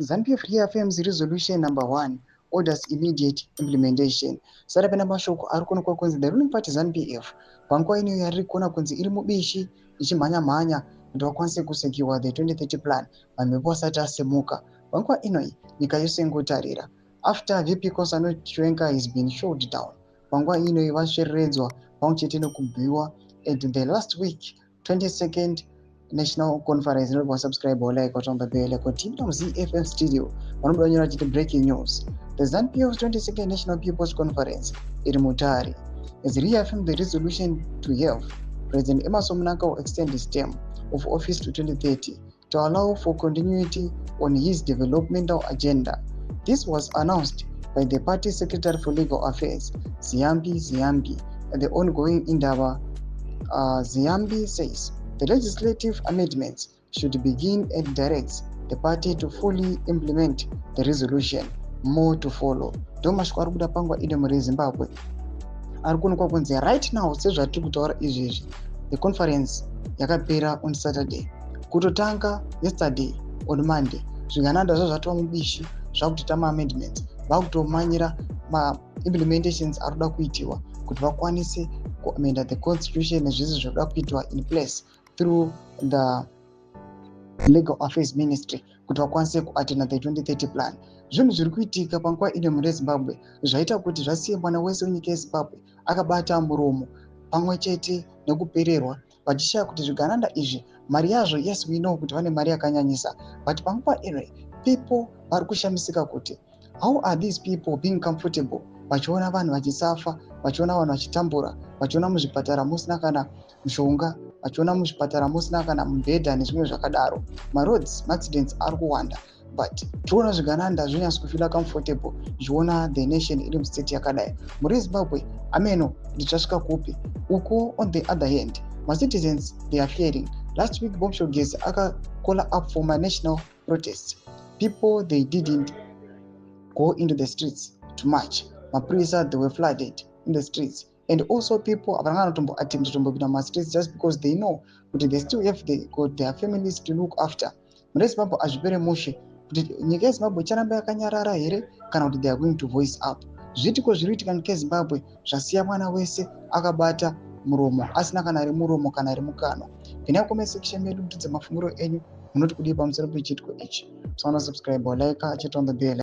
ZANU-PF reaffirms resolution number 1, orders immediate implementation. Sarapena mashoko ari kuonekwa kunzi the ruling party ZANU-PF panguva ino yariri kuona kunzi iri mubishi ichimhanya-mhanya kuti vakwanise kusecure the 2030 plan. Mamhepo asati asimuka panguva inoi, nyika yose ingotarira after VP Constantino Chiwenga has been shot down. Panguva inoi vasvereredzwa pamwe chete nekubhiwa at the last week 22nd National Conference. Inobva subscribe, like, watomba bell kuti muZFM Studio vanobuda nyora chiti breaking news: the ZANU-PF 22nd National People's Conference iri Mutare has reaffirmed the resolution to have President Emmerson Mnangagwa extend his term of office to 2030 to allow for continuity on his developmental agenda. This was announced by the party secretary for legal affairs, Ziyambi Ziyambi, at the ongoing indaba. Ziyambi says the legislative amendments should begin and directs the party to fully implement the resolution. More to follow. Ndo mashoko ari kubuda panguva ino muri Zimbabwe ari kuonekwa kunzi right now, sezvatiri kutaura izvezvi, the conference yakapera on Saturday, kutotanga yesterday on Monday zvigananda zva zvatova mubishi zvakutoita maamendments, vakutomanyira maimplementations ari kuda kuitiwa kuti vakwanise kuamenda the constitution nezvese zvinoda kuitwa in place through the Legal Affairs Ministry kuti vakwanise kuatena the 2030 plan. Zvinhu zviri kuitika panguva ino mune Zimbabwe zvaita kuti zvasiye mwana wese wenyika yeZimbabwe akabata muromo pamwe chete nekupererwa, vachishaya kuti zvigananda izvi mari yazvo, yes, we know kuti vane mari yakanyanyisa, but panguva ino people vari kushamisika kuti how are these people being comfortable vachiona vanhu vachisafa, vachiona vanhu vachitambura, vachiona muzvipatara musina kana mushonga, vachiona muzvipatara musina kana mubhedha nezvimwe zvakadaro. Maroads maaccidents ari kuwanda, but tiriona zvigananda zvonyatso kufeela comfortable zvichiona the nation iri mustate yakadai. Muri Zimbabwe, ameno kuti zvasvika kupi uko. On the other hand, macitizens, they are fearing. Last week Bombshell Geza akacalla up for manational protests. People, they didn't go into the streets to march. Mapurisa, they were flooded in the streets, and also people havana kana kutomboattempt kutombopinda mumastreets just because they know kuti they still have got their families to look after. Mune Zimbabwe hazvipere mushe kuti nyika yeZimbabwe icharamba yakanyarara here kana kuti they are going to voice up. Zviitiko zviri kuitika nyika yeZimbabwe zvasiya mwana wese akabata muromo, asina kana remuromo kana remukanwa. Pinai comment section medu mutidze mafungiro enyu, munoti kudii pamusoro pechiitiko ichi? Musaona subscribe, like, chete on the bell.